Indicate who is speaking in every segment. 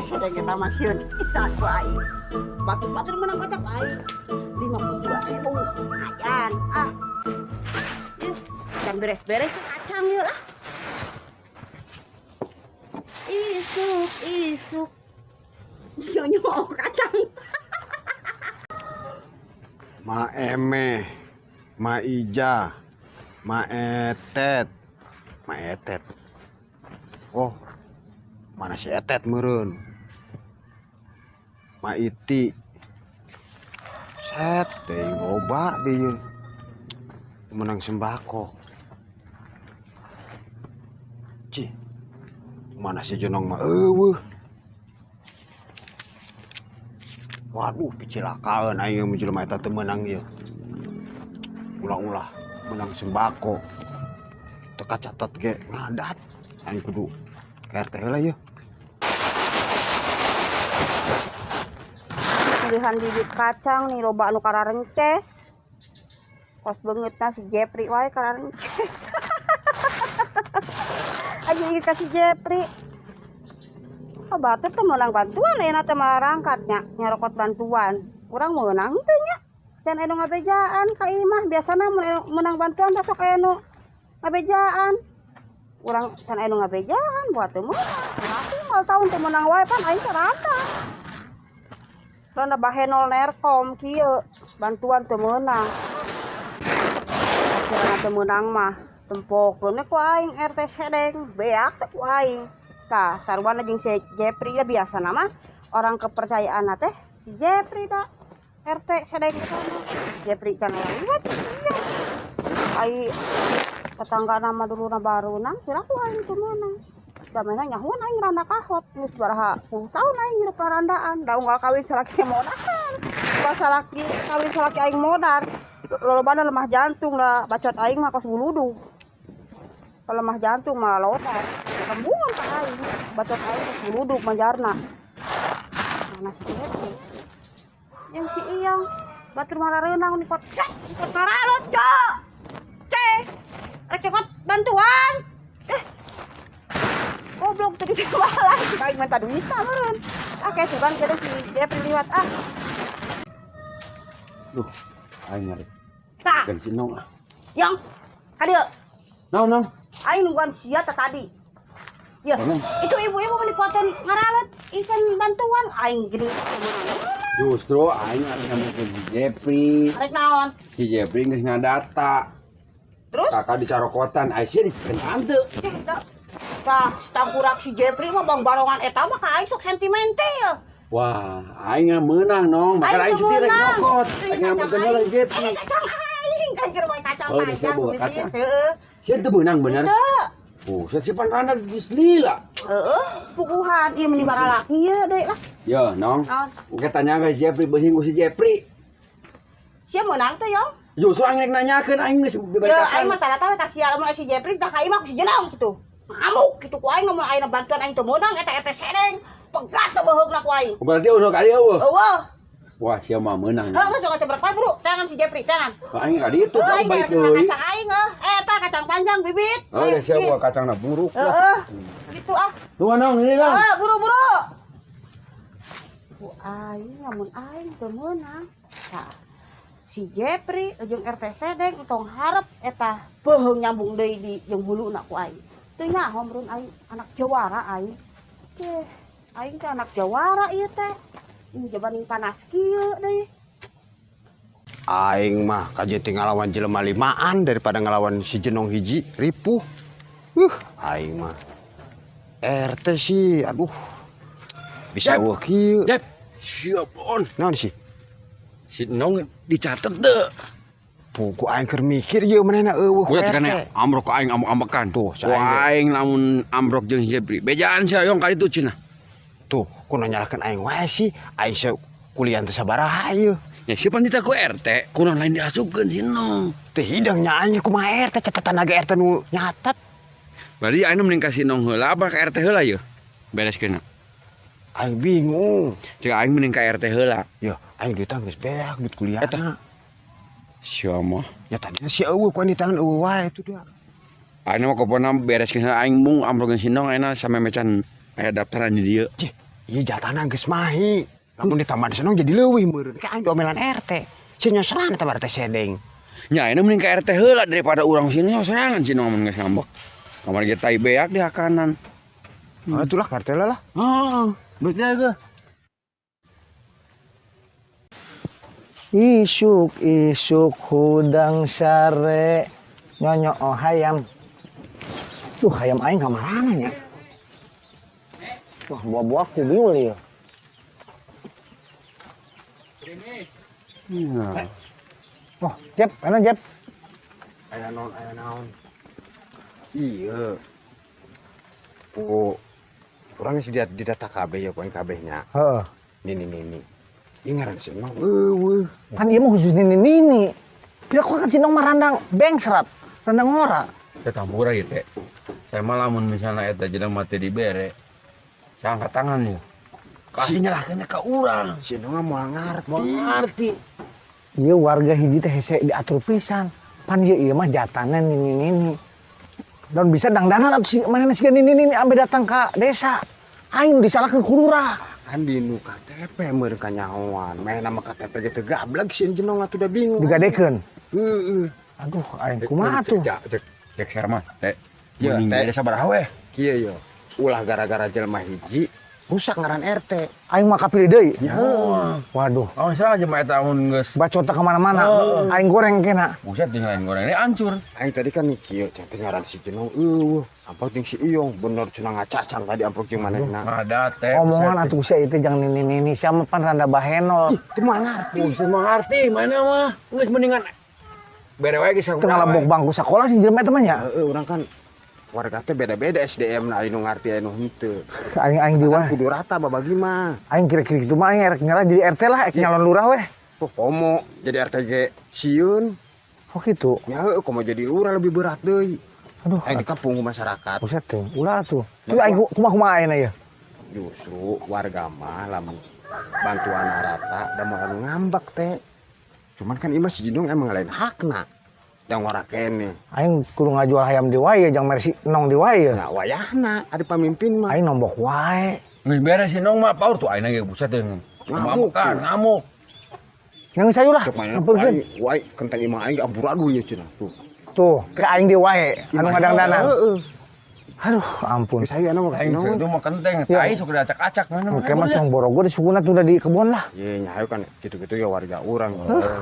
Speaker 1: Sedang kita maksud isa ku aing. Batur-batur menang kocak aing. 52.000 lumayan ah. Yuk, dan beres-beres kacang yuk lah. Isuk isuk. Nyonyo kacang.
Speaker 2: Ma Eme, Ma Ija, Ma Etet, Ma Etet. Oh, mana si Etet meureun? Ma Iti. Set, teuing loba deui. Menang sembako. Cih. Mana si Jenong mah eueuh. Waduh, picilakaeun aing mun jelema eta teu meunang ieu. Ulah-ulah menang sembako. Teu kacatet ge ngadat. Aing kudu ka RT heula ieu.
Speaker 1: Pilihan bibit kacang nih loba anu kararences. Kos beungeutna si Jepri wae kararences. Aja ieu ka si Jepri. Oh, batur teh meunang bantuan ayeuna teh malah rangkatnya nyarokot bantuan. Urang meunang teh nya. Can aya nu ngabejaan ka imah biasana mun aya meunang bantuan teh sok aya nu ngabejaan. Urang can aya nu ngabejaan buat teu meunang. Aku mal tahun teu meunang wae pan aing teh randa. Randa bahenol nerkom kieu bantuan teu meunang. Akhirna teu meunang mah tempokeun ku aing RT Sedeng beak teh ku aing. Tah sarwana jeung si Jepri ya biasana mah orang kepercayaan teh si Jepri da RT Sedeng eta mah. Jepri can liwat ieu. Ai tetangga nama dulurna barunang kira ku aing teu meunang. Damena nyahuan aing randa kahot geus baraha puluh tahun aing hirup randaan da unggal kawin salaki modar. Pas salaki kawin salaki aing modar lolobana lemah jantung lah bacot aing mah kos buludug. Lemah jantung malah lodar. Kembungan ka aing bacot aing kos buludug manjarna. Mana si Jepri? Yang si Iyang batur malah reunang di kot. Cek, di kot maralut, Cok. Cek. Rek cokot bantuan. Goblok tadi di malah si aing minta duit meureun. Ah kayak sugan kira si Jepri liwat ah.
Speaker 3: Duh, aing ngari.
Speaker 1: Tah.
Speaker 3: Dan si Nong ah.
Speaker 1: Yang ka dieu.
Speaker 3: Naon, Nong?
Speaker 1: Aing nungguan sia teh tadi. Ya,
Speaker 3: Nong.
Speaker 1: itu ibu-ibu meni poton ngaralet ikan bantuan aing gini.
Speaker 3: Justru aing arek ngomongkeun si Jepri.
Speaker 1: Arek naon?
Speaker 3: Si Jepri geus ngadata.
Speaker 1: Terus?
Speaker 3: Kakak dicarokotan, aing sih dikenaan teu.
Speaker 1: Tah, tangkurak si Jepri mah bang barongan eta mah ka aing sok sentimental.
Speaker 3: Wah, aing meunang Nong, maka aing setir rek nyokot.
Speaker 1: Aing
Speaker 3: Aing ngambekeun heula Jepri.
Speaker 1: Kacang aing, aing keur wae kacang
Speaker 3: Oh, udah
Speaker 1: panjang
Speaker 3: saya bawa
Speaker 1: bibit.
Speaker 3: kacang.
Speaker 1: Heeh.
Speaker 3: Sia teu meunang bener.
Speaker 1: Teu.
Speaker 3: Oh, sia si pan randa geus lila.
Speaker 1: Heeh, puguhan ieu meni baralaki ieu deui lah.
Speaker 3: Yo, Nong.
Speaker 1: Naon?
Speaker 3: Engke tanya ka si Jepri beusi ku si Jepri.
Speaker 1: Sia meunang teh, Yong?
Speaker 3: Justru aing rek nanyakeun aing geus
Speaker 1: Yo, aing mah tara tahu ka sia lamun si Jepri tah ka imah ku si Jenong kitu. Ngamuk kitu ku aing mun ayeuna bantuan aing teu meunang eta RT Sedeng. Pegat teu beuheungna ku aing.
Speaker 3: Berarti udah ka dieu eueuh.
Speaker 1: Eueuh.
Speaker 3: Wah, sia mah meunang.
Speaker 1: Heuh, geus sok coba buru, tangan si Jepri, tangan.
Speaker 3: Aing ka ditu
Speaker 1: Heuh,
Speaker 3: ka
Speaker 1: aing
Speaker 3: baik
Speaker 1: rek
Speaker 3: deui.
Speaker 1: kacang aing heuh. Eta kacang panjang bibit.
Speaker 3: Oh, da sia bawa kacangna buruk lah.
Speaker 1: Heeh. Gitu ah.
Speaker 3: Tuh, Nong, ini Nong.
Speaker 1: Heeh, buru-buru. Ku aing lamun aing teu meunang. Tah. Si Jepri jeung RT Sedeng tong harep eta beuheung nyambung deui di jeung huluna ku aing. Teu nyaho meureun aing anak jawara aing. Ceh, aing teh anak jawara ieu teh. Ini jabaning panas kieu deui.
Speaker 2: Aing mah kajeun teh ngalawan jelema limaan daripada ngalawan si Jenong hiji ripuh. Aing mah RT sih, aduh. Bisa
Speaker 3: Jep.
Speaker 2: eueuh kieu.
Speaker 3: Jep, siap on.
Speaker 2: Naon sih?
Speaker 3: Si Nong dicatet teu.
Speaker 2: Pugu aing keur mikir ieu manehna eueuh ku
Speaker 3: Kuya
Speaker 2: RT.
Speaker 3: cenah ambrok ka aing ambek-ambekan.
Speaker 2: Tuh,
Speaker 3: Ku aing lamun ambrok jeung si Jepri. Bejaan sia yong ka ditu cenah.
Speaker 2: Tuh, kuno nyalahkeun aing wae sih. Aing se kuliah teh sabaraha ieu.
Speaker 3: Ya siapa nita ku RT, kuno lain diasupkeun si Nong.
Speaker 2: Teh hidang nya aing kumaha RT catatan ge RT nu nyatet.
Speaker 3: Berarti aing mending kasih Nong heula apa ka RT heula yeuh? Bereskeun.
Speaker 2: Aing bingung.
Speaker 3: Cek aing mending ka RT heula.
Speaker 2: Ya, aing duitna geus beak duit kuliah.
Speaker 3: Eta. Sia mah.
Speaker 2: Ya tadinya si eueuh ku aing di tangan eueuh wae itu dia.
Speaker 3: Aing mah kopona bereskeun heula aing mung ambrok jeung si Nong ayeuna samemecan aya daftaran di dieu.
Speaker 2: Cih. Ieu jatahna geus mahi. Lamun ditambah si Nong jadi leuwih meureun. Ka aing diomelan RT. Si nyoseran eta RT Sedeng.
Speaker 3: Nya ayeuna mending ka RT heula daripada urang sini sorangan si Nong mun geus ngambek. Kamari ge tai beak di hakanan.
Speaker 2: Ah, itulah ka RT lah.
Speaker 3: Heeh, betul ge.
Speaker 4: Isuk isuk hudang sare nyonyo oh hayam. Duh, hayam aing ka marana nya? Wah, buah-buah kubiul ieu.
Speaker 3: Iya.
Speaker 4: Oh, Jep, enak Jep.
Speaker 2: Aya naon, aya naon. Iya. Oh, urang geus didata kabeh ya ku aing kabehnya.
Speaker 4: Heeh.
Speaker 2: Nini nini. Ieu ngaran si Nong eueuh.
Speaker 4: Kan ieu mah khusus nini nini. Tidak kok kan si Nong mah randang bengsrat, randang ngora.
Speaker 3: Teh tampura ieu teh. Saya mah lamun misalna eta jelema teh dibere, saya angkat tangan ya. Kasih nyalahkeun ka urang.
Speaker 2: Si Nong mah moal ngarti.
Speaker 3: Moal ngarti.
Speaker 4: Ieu warga hiji teh hese diatur pisan. Pan ieu ieu mah jatahna nini nini. Dan bisa dangdanan atuh si manehna siga nini nini ambe datang ka desa. Aing disalahkeun ku lurah.
Speaker 2: Kan di nu KTP meureun kanyahoan. Manehna mah KTP ge teu gablek si Jenong atuh da bingung.
Speaker 4: Digadekeun.
Speaker 2: Heeh.
Speaker 4: Aduh, aing kumaha tuh?
Speaker 3: Cek cek cek saya mah teh.
Speaker 2: Ya,
Speaker 3: Mending
Speaker 2: teh.
Speaker 3: bere sabaraha weh.
Speaker 2: Kieu yo. Ulah gara-gara jelema hiji rusak ngaran RT.
Speaker 4: Aing mah kapilih deui.
Speaker 2: Ya.
Speaker 4: Waduh,
Speaker 3: Awan salah jelema eta mun geus
Speaker 4: bacot ka mana-mana. Aing goreng kena.
Speaker 3: buset jeung lain goreng ini hancur.
Speaker 2: Aing tadi kan kieu cantik ngaran si Jenong eueuh. Amplop jeung si Iyong bener cenah ngacacang tadi amplop jeung manehna.
Speaker 3: Ada teh.
Speaker 4: Omongan atuh sia itu jangan nini nini sia mah pan randa bahenol.
Speaker 2: Ih, teu moal ngarti.
Speaker 3: Buset mah ngarti mana mah. Geus mendingan bere wae geus
Speaker 4: Teu ngalebok bangku sakola si jelema eta mah nya.
Speaker 2: Heeh, urang kan warga teh beda-beda SDM na anu ngarti anu henteu.
Speaker 4: Aing aing di
Speaker 2: Kan
Speaker 4: wae.
Speaker 2: kudu rata babagi mah.
Speaker 4: Aing kira-kira kitu mah aing erek nyerah jadi RT lah, erek nyalon lurah weh.
Speaker 2: Tuh komo jadi RTG sieun.
Speaker 4: Oh gitu.
Speaker 2: Ya heueuh komo jadi lurah lebih berat deui.
Speaker 4: Aduh,
Speaker 2: Aing dikepung ku masyarakat.
Speaker 4: buset teh. Ulah tuh. Tuh aing kumaha-kumaha ayeuna ye.
Speaker 2: Justru warga mah lamun bantuan rata da moal anu ngambek teh. Cuman kan imah si Jenong emang lain hakna. Da ngora keneh.
Speaker 4: Aing kudu ngajual hayam di wae jang mere si Nong di wae.
Speaker 2: Nah wayahna ada pamimpin mah.
Speaker 4: Aing nombok wae.
Speaker 3: Geus beres si Nong mah paur tuh aing ge buset teh.
Speaker 2: Ngamuk.
Speaker 3: Ngamuk ngamuk.
Speaker 4: Yang sayu lah,
Speaker 2: Cek mana
Speaker 4: sampeurkeun.
Speaker 2: wae wae kenteng imah aing amburadulnya cenah tuh.
Speaker 4: Tuh, ke aing di wae anu ngadangdanan.
Speaker 2: Heeh.
Speaker 4: Aduh, ampun.
Speaker 2: Geus hayu anu mah
Speaker 3: Aing
Speaker 2: Nong.
Speaker 3: itu mah kenteng,
Speaker 4: Ya.
Speaker 3: tai sok diacak-acak mana mah.
Speaker 4: Oke mah cong borogo di sukuna tuh udah di kebun lah.
Speaker 2: Ye nya hayu kan gitu-gitu ya warga urang.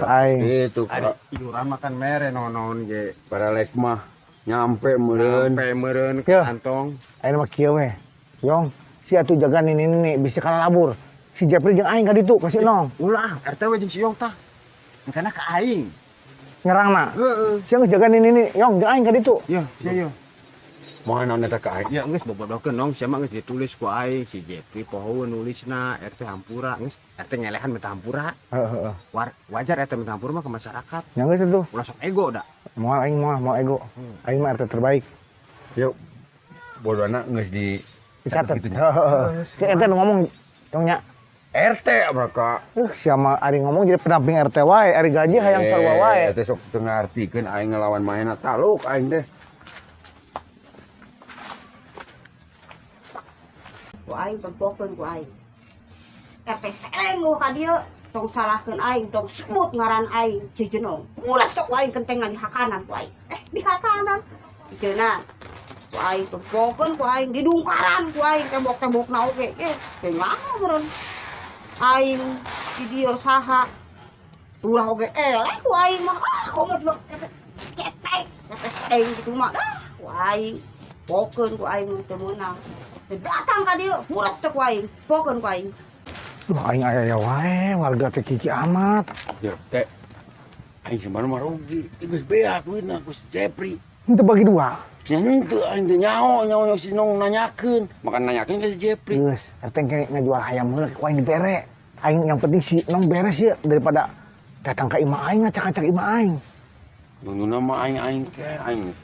Speaker 4: Aing.
Speaker 3: Gitu
Speaker 2: Ari iuran makan mere naon-naon ge.
Speaker 3: para lek mah nyampe meureun.
Speaker 2: Sampai meureun ke
Speaker 4: Ya.
Speaker 2: kantong.
Speaker 4: Aing mah kieu we. Yong, si atuh jaga nini nini bisa kana labur. Si Jepri jeung aing ka ditu ka si Nong.
Speaker 2: Ulah RT we jeung si Yong tah. Engkana ka aing.
Speaker 4: Nyerangna.
Speaker 2: Heeh.
Speaker 4: Si geus jaga nini nini, Yong jeung aing ka ditu.
Speaker 2: Ya, sia yo.
Speaker 3: Moal naon eta ka aing.
Speaker 2: Ya geus bobodokeun Nong, sia mah geus ditulis ku aing si Jepri poho nulisna RT hampura geus RT ngelehan minta hampura.
Speaker 4: Heeh heeh.
Speaker 2: Wajar RT minta hampura mah ke masyarakat.
Speaker 4: Nya geus atuh.
Speaker 2: Ulah sok ego da.
Speaker 4: Moal aing moal moal ego. Aing mah RT terbaik.
Speaker 3: Yuk. Bodona geus di
Speaker 4: Dicatat.
Speaker 3: Gitu nya.
Speaker 4: Heeh. Si ente nu ngomong Yong nya.
Speaker 3: RT mereka.
Speaker 4: Siapa ari ngomong jadi pendamping RT wae, ari gaji hayang sarua wae.
Speaker 3: Teh sok teu ngartikeun aing ngelawan manehna taluk aing teh.
Speaker 1: Ku aing tempokeun ku aing. RT Sedeng ka dieu tong salahkeun aing, tong sebut ngaran aing si Jenong. Ulah sok aing kentengan di hakanan ku aing. Di hakanan. Cenah. Ku aing tempokeun ku aing didungkaran ku aing tembok-tembokna oge. Teu nyaho meureun. Aing di dieu saha. Ulah oge eleh ku aing mah. Ah, komo cetek. RT Sedeng kitu mah. Ah, ku aing pokeun ku aing teu meunang. Datang ka dieu, pulas teh ku aing, pokeun ku aing.
Speaker 4: Duh, aing aya wae, warga teh kiki amat.
Speaker 3: Ya, teh. Aing sampean mah rugi. Geus beak duitna ku si Jepri.
Speaker 4: Henteu bagi dua.
Speaker 3: Nya henteu aing teh nyaho, nyaho si Nong nanyakeun. Makan nanyakeun ka si Jepri.
Speaker 4: Geus, RT engke ngajual hayam heula ku aing dibere. Aing yang penting si Nong beres ya daripada datang ka imah aing ngacak-ngacak imah aing.
Speaker 3: Nunggu mah aing aing teh aing.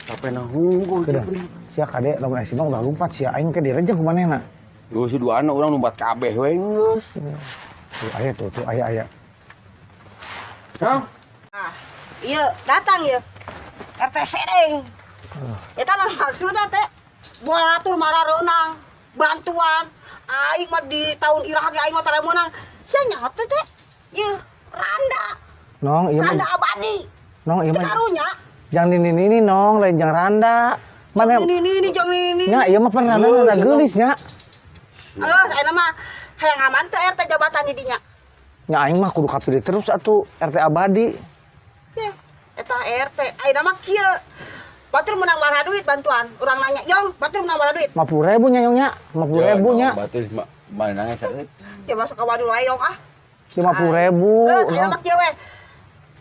Speaker 3: Capek na hungkul
Speaker 4: Sudah.
Speaker 3: Jepri.
Speaker 4: Sia kade lamun aya si Nong ulah lumpat sia aing ke direjeng ku manehna.
Speaker 3: Geus si duana urang lumpat kabeh we geus.
Speaker 4: Tuh aya tuh, tuh aya aya.
Speaker 3: Hah?
Speaker 1: Ah, ieu datang ieu. RT Sedeng. Eta mah maksudna teh baratur marareunang bantuan. Aing mah di tahun iraha ge aing mah tara meunang. Sia nyaho teh teh. Ieu randa.
Speaker 4: Nong, ieu mah.
Speaker 1: Randa abadi.
Speaker 4: Nong, ieu mah.
Speaker 1: Karunya.
Speaker 4: Jang nini-nini nong, lain jang randa. Mana
Speaker 1: nini-nini jang nini-nini.
Speaker 4: Nya ieu mah pan randa rada geulis nya.
Speaker 1: Heuh, ayeuna mah hayang aman teh RT jabatan di dinya.
Speaker 4: Nya aing mah kudu kapilih terus atuh RT abadi.
Speaker 1: Yeh, eta RT ayeuna mah kieu. Batur menang baraha duit bantuan. Urang nanya, "Yong, batur menang baraha duit?"
Speaker 4: 50.000 nya Yong nya, 50.000 nya.
Speaker 3: Batur mana nangis saeutik.
Speaker 1: Sia masuk ka wadul wae Yong ah.
Speaker 4: 50.000.
Speaker 1: Geus ayeuna mah kieu we.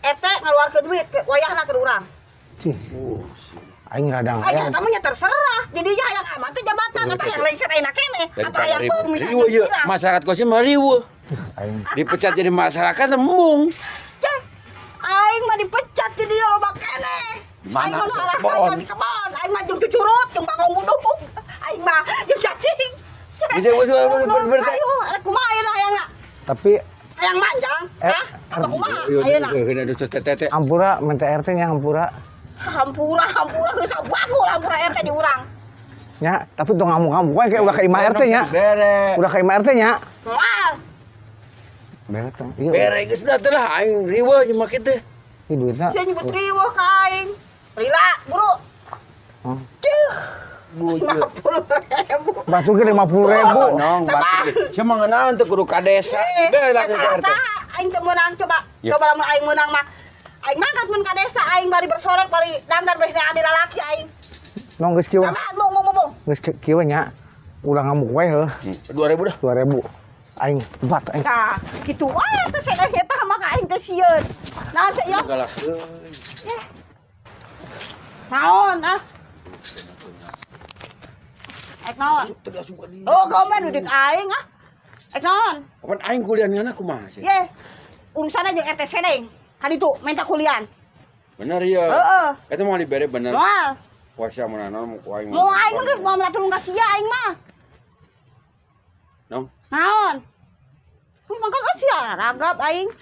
Speaker 1: RT ngaluarkeun duit ke wayahna keur urang.
Speaker 4: Cih. Aing radang.
Speaker 1: Aing kamu nya terserah. Di dinya hayang aman teh jabatan apa hayang lengser ayeuna keneh. Apa hayang beuh misalnya.
Speaker 3: Masyarakat kosim mah riweuh. Dipecat jadi masyarakat embung.
Speaker 1: Ceh. Aing mah dipecat di dieu loba keneh. Aing mah arah di kebon. Aing mah jeung cucurut, jeung bangong buduk. Aing mah jeung cacing.
Speaker 3: Bisa bisa.
Speaker 1: Ayo, arek kumaha ayeuna hayangna?
Speaker 4: Tapi
Speaker 1: hayang manjang, hah? Apa kumaha ayeuna?
Speaker 4: Hampura minta RT nya hampura.
Speaker 1: Hampura, hampura geus bagul hampura RT di urang.
Speaker 4: Nya, tapi tong ngamuk-ngamuk wae kayak ulah ka imah RT nya.
Speaker 3: Bere.
Speaker 4: Ulah ka imah RT nya.
Speaker 1: Moal.
Speaker 4: Bere tong. Ieu.
Speaker 3: Bere geus da teh lah aing riweuh jeung make teh.
Speaker 4: Ieu duitna.
Speaker 1: Sia nyebut riweuh ka aing. Lila, buru. Ceuh. 50.000.
Speaker 4: Batur ge 50.000.
Speaker 3: Nong, batur. Sia mah ngeunaheun teu kudu ka desa. Bere langsung ka RT.
Speaker 1: Aing teu meunang coba. Coba lamun aing meunang mah. Aing mangkat mun ka desa aing bari bersorot bari dangdar bari adi lalaki aing.
Speaker 4: Nong geus kieu.
Speaker 1: Mung mung mung.
Speaker 4: Geus kieu nya. Ulah ngamuk wae heuh.
Speaker 3: 2000 dah.
Speaker 4: 2000. Aing empat aing.
Speaker 1: Tah, kitu wae teh sia eta mah ka aing teh sieun. Naon sia ieu?
Speaker 3: Galak euy.
Speaker 1: Naon ah? Ek naon? Oh, gomen duit aing ah. Ek naon?
Speaker 3: Kapan aing kuliah ngana kumaha sih?
Speaker 1: Ye. Urusanna jeung RT Sedeng. Kan itu minta kulian.
Speaker 3: Bener ya.
Speaker 1: Heeh.
Speaker 3: Eta mau dibere bener.
Speaker 1: Moal.
Speaker 3: Puasa mun naon ku aing.
Speaker 1: Mau aing mah geus moal tulung ka sia aing mah.
Speaker 3: Nong.
Speaker 1: Naon? Lu mangkan ka sia ragap aing.